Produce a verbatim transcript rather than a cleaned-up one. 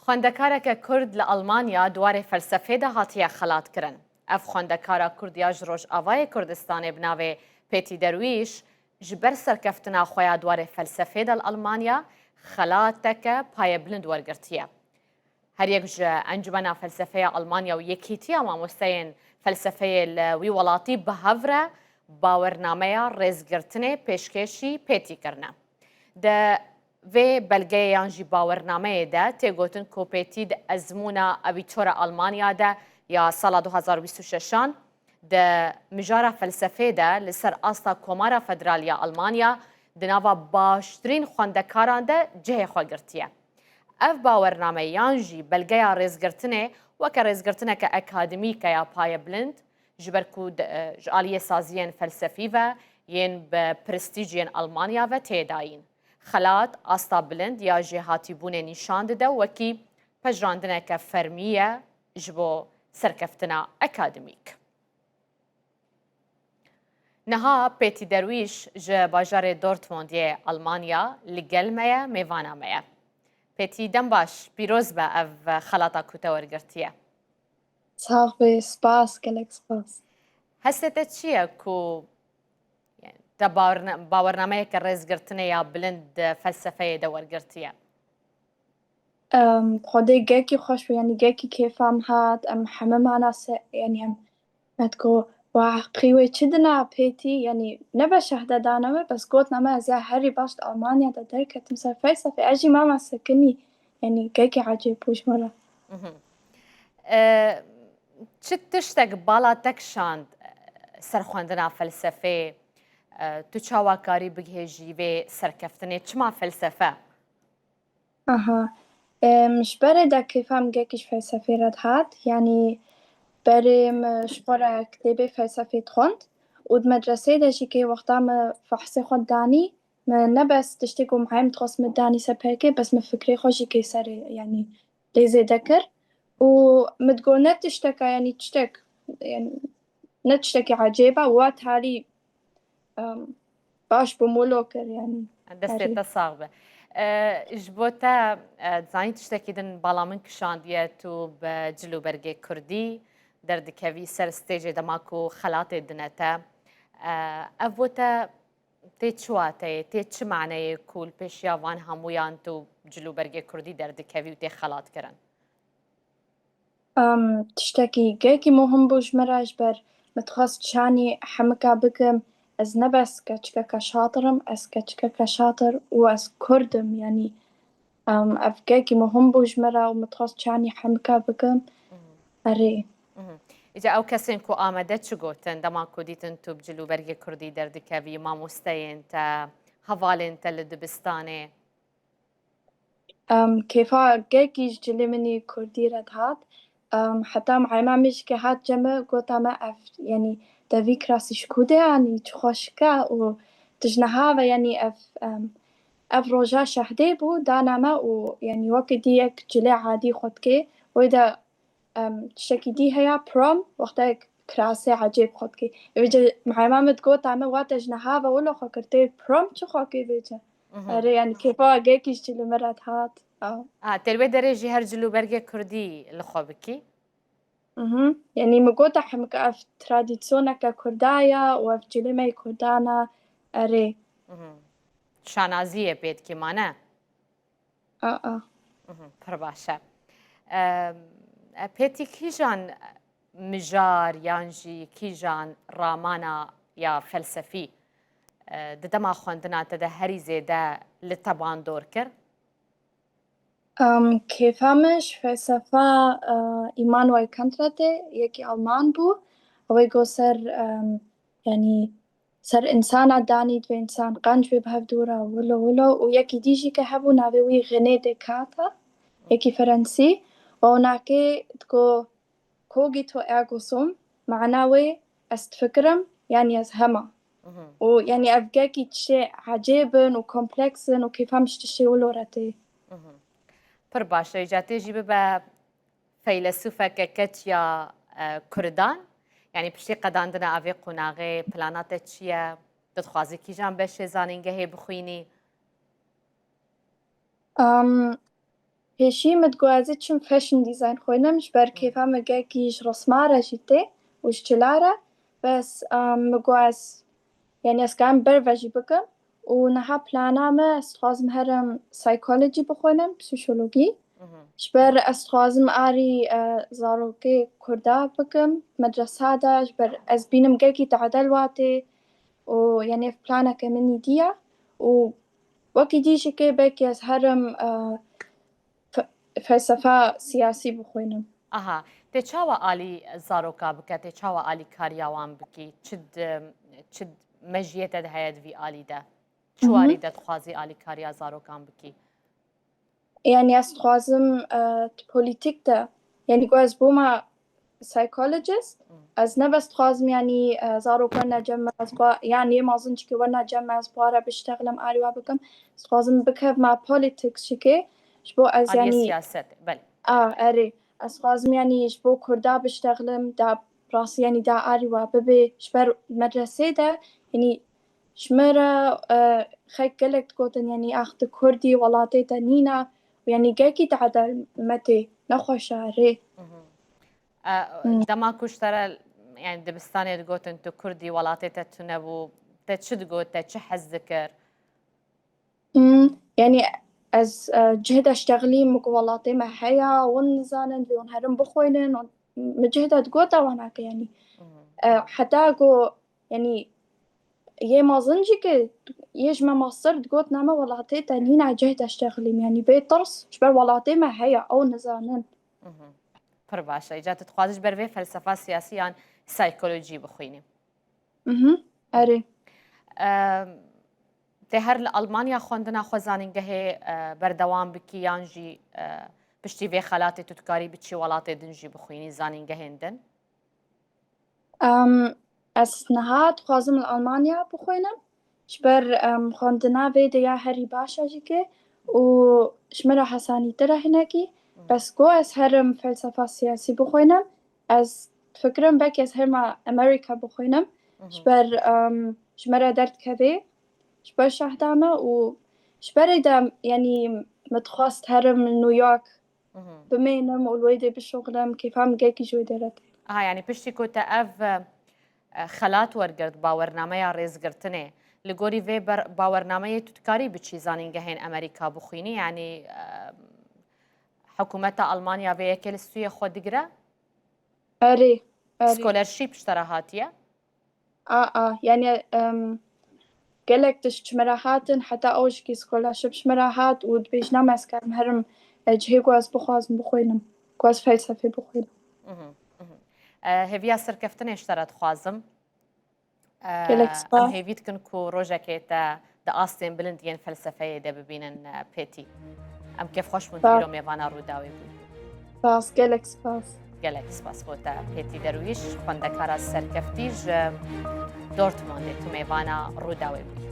Xwendekareke Kurd li Almanya di warê felsefê de hatiye xelatkirin. Ev xwendekara Kurd ya ji Rojavayê Kurdistanê bi navê Pêtî Derwîş, ji ber serkeftina xwe ya di warê felsefê de li Almanya xelateke payebilind wergirtiye. Her yek ji Encûmena Felsefeya Almanya û Yekîtiya Mamosteyên Felsefeyê li wî welatî bi hev re bawernameya rêzgirtinê pêşkêşî Pêtî kirine. Di vê belgeyê yan jî bawernameyê de tê gotin ku Pêtî di ezmûna Abitura Almanya de ya sala du hazar bîst û şeşan di mijara felsefê de li ser asta Komara Federal ya Almanya di nava baştirîn xwendekaran de cihê xwe girtiye. Ev bawername yan jî belgeya rêzgirtinê weke rêzgirtineke akademîk e ya payebilind, ji ber ku di, ji aliyê saziyên felsefî ve yên bi prestîj yên Almanya ve tê dayîn. Xelat asta bilind ya jêhatîbûnê nîşan dide, wekî pejirandineke fermî ye ji bo serkeftina akademîk. Niha Pêtî Derwîş ji bajarê Dortmundê Almanya li gel me ye, mêvana me ye. Pêtî, dem baş, pîroz be ev xelata ku te wergirtiye. Sax be, spas, gelek spas. Hestê te çi ye ku, yani, te bawerna-, bawernameyeke rêzgirtinê ya bilind di felsefeyê de wergirtiye? Em, Xwedê gelkî xweş bû, yanî gelkî kêfa min hat, em hemimana se-, yanî em, me digot, "Wah, qî wê çi dina Pêtî?" Yanî ne be şehde dane me, bes gotina me, "Ez ya herî baş di Almanya de derketim ser felsefê." Ez jî mama sekinî, yanî gelkî ecêb bû ji min re. Mhm. E, çi tiştek bala te kişand, e, ser xwendina felsefê? E, tu çawa karî bigihêjî vê serkeftinê? Çima felsefe? Aha. Em, ji berê de kêfa min gelkî ji felsefê re dihat. Yanî berê min ji xwe re kitêbê felsefê dixwend û di medreseyê de jî kê wexta min fehsê xwe didanî, min ne bes tiştê ku muhayem dixwest min danî ser perkê, bes min fikrê xwe jî kê serê, yanî lê zêde kir. Û min digot ne tişteka, yanî tiştek, yanî ne tiştekî ecêb e, wa tarî, em, baş bûm wilo kir, yanî. Destê te sax be. E, ji bo te, e, dizanî tiştekî din bala min kişandiye, tu bi cil û bergê kurdî derdikevî ser stêjê dema ku xelatê dine te. E, ev bo te tê çi wateyê, tê çi maneyê ku li pêşiya van hemûyan tu cil û bergê kurdî derdikevî û tê xelatkirin? Em, tiştekî gelkî muhim bû ji min re, ji ber min dixwest çanî hemika bikim. Ez ne bes keçikeke şatir im, ez keçikeke şatir û ez kurd im. Yanî, em, ev gelkî muhim bû ji min re û min dixwest çanî hemika bikim. Mhm. Erê. Mhm. Îca ew kesên ku amade çi gotin, dema ku dîtin tu bi cil û bergê kurdî derdikevî, mamosteyên te, hevalên te li dibistanê? Em, kêfa gelkî ji cilê min î kurdî re dihat. Em, heta muhayema min jî ke hat cem min, gota me ev, yanî te vî kirasî ji ku de anî, çi xweşik e û tu ji niha ve, yanî ev, em, ev roja şehdê bû, dana me û, yanî wekî dî yek cilê adî xwe dikê, wê de em, tiştekî dî heye, prom, wextek kirasê ecêb xwe dikê. Vêce muhayema min digota me, wa te ji niha ve wilo xwe kir, tê prom çi xwe kê vêce? Mhm. Erê, yanî kêfa gelkî ji cil û min re dihat. Aw. A, te li wê derê jî her cil û bergê kurdî li xwe bikî? Mhm. Yanî min gota hemika ev tradisyoneke kurda ye û ev cilê me yê kurdan e. Erê. Mhm. Şanaziyê pê dikî, ma ne? A, a. Mhm, pir baş e. Em, e, Pêtî, kîjan mijar yan jî kîjan ramana ya felsefî, e, di dema xwendina te de herî zêde li te bandor kir? Em, kêfa min ji felsefa, e, Immanuel Kant re tê, yekî Alman bû. Ew ê got ser, em, yanî ser însana danî, divê însan qenc bê bi hev dû re, wilo wilo. Û yekî dî jî ke hebû, navê wî René Descartes e, yekî Ferensî. Û nakê digo cogito ergo sum, mana wê ez difikirim, yanî ez hema. Mhm. Û yanî ev gelkî tiştê ecêb in û kompleks in û kêfa min ji tiştê wilo re tê. Mhm. Pir baş e, îca tê jî bibe feylesûfeke keç ya, e, kurdan? Yanî piştî qedandina evê qonaxê plana te çi ye? Tu dixwazî kîjan beşê zanîngehê bixwînî? Em, Pêşî min digot ez ê çim fashion design xwînim, ji ber kêfa min gelkî ji resma re jî tê û ji çila re. Bes, em, min got ez, yanî ez karim ber ve jî bikim. Û niha plana me, ez dixwazim herim psychology bixwînim, psîkologî. Ji ber ez dixwazim arî, e, zarokê Kurda bikim, medresa de, ji ber ez bînim gelkî tade li watê û, yanî, ev planeke min îdî ye. Û wekî dî jî kê belkî ez herim, e, fe-, felsefa siyasî bixwînim. Aha, tê çawa alî zaroka bike, tê çawa alîkariya wan bikî? Çi di, çi mejiyê te de heye di vî alî de? Çi warî de dixwazî alîkariya zarokan bikî? Yanî ez dixwazim, e, di polîtîk de, yanî ku ez bûma psychologist, ez ne bes dixwazim, yanî, e, zarok werine cem me, ez ba, yanî yê mezin jî ke werine cem me, ez bi wan re biştexlim, arî wa bikim. Ez dixwazim bikevime politics jî ke, ji bo ez, aliyê, yanî, siyaset, belê. A, erê. Ez dixwazim, yanî, ji bo Kurda biştexlim, da rastî, yanî, da arî wa bibe, ji ber medresê de, yanî, ji me re, e, xelk gelek digotin, yanî, ax, tu Kurdî, welatê te nîne, û, yanî, gelkî tade me tê, nexweş e, erê. E, dema ku ji te re, yanî, dibistanê digotin tu Kurdî, welatê te tune bû, te çi digot, te çi hez dikir? Hmm, yanî ez, e, cih de ştexlîm, min got welatê me heye, hûn nizanin, divê hûn herin bixwînin, hûn, min cih de digot wana ke, yanî, e, heta ku, yanî, yê mezin jî ke yê ji me master digot, na me welatê te nîne, cih de ştexlîm, yanî bê tirs, ji ber welatê me heye, ew nizanin. Pir baş e. Îca tu dixwazî ji ber vê felsefa siyasî yan psychologî bixwînî? Mhm, erê. Em, tê her li Almanya xwendina xwe zanîngehê, e, berdewam bikî yan jî, e, piştî vê xelatê tu dikarî biçî welatê din jî bixwînî zanîngehên din? Em, ez niha dixwazim li Almanya bixwînim. Ji ber, em, xwendina vê de ya herî baş e jî ke û ji min re hesanîtir e hinekî. Bes ku ez herim felsefa siyasî bixwînim, ez difikirim belkî ez herima Amerika bixwînim. Ji ber, em, ji me re derdikeve, ji ber şehda me û ji berê de, yanî, min dixwest herim li New York bimênim û li wê dê bişuxilim, kêfa min gelkî ji wê dê re tê. Aha, yanî piştî ku te ev, e, xelat wergirt, bawernameya rêzgirtinê, li gorî vê ber-, bawernameyê tu dikarî biçî zanîngehên Amerîka bixwînî, yanî, e, hikûmeta Almanya vê yekê li stûyê xwe digire? Erê, erê. Scholarship ji te re hatiye? A, a, yanî, em, gelek tişt ji me re hatin, heta ew jikî scholarship ji me re hat û dibêjina me ez karim herim, e, cihê ku ez bixwazim bixwînim, ku ez felsefê bixwînim. Mhm, mhm. E, hêviya serkeftinê ji te re dixwazim. E, Gelek spas. Em hêvî dikin ku rojekê te di astên bilind yên felsefeyê de bibînin, e, Pêtî. Em kêfxweş bûn tu Spas. îro mêvana Rûdawê bûyî. Spas, gelek spas. Gelek spas bo te Pêtî Derwîş, xwendekara serkeftî ji Dortmundê, tu mêvana Rûdawê bûyî.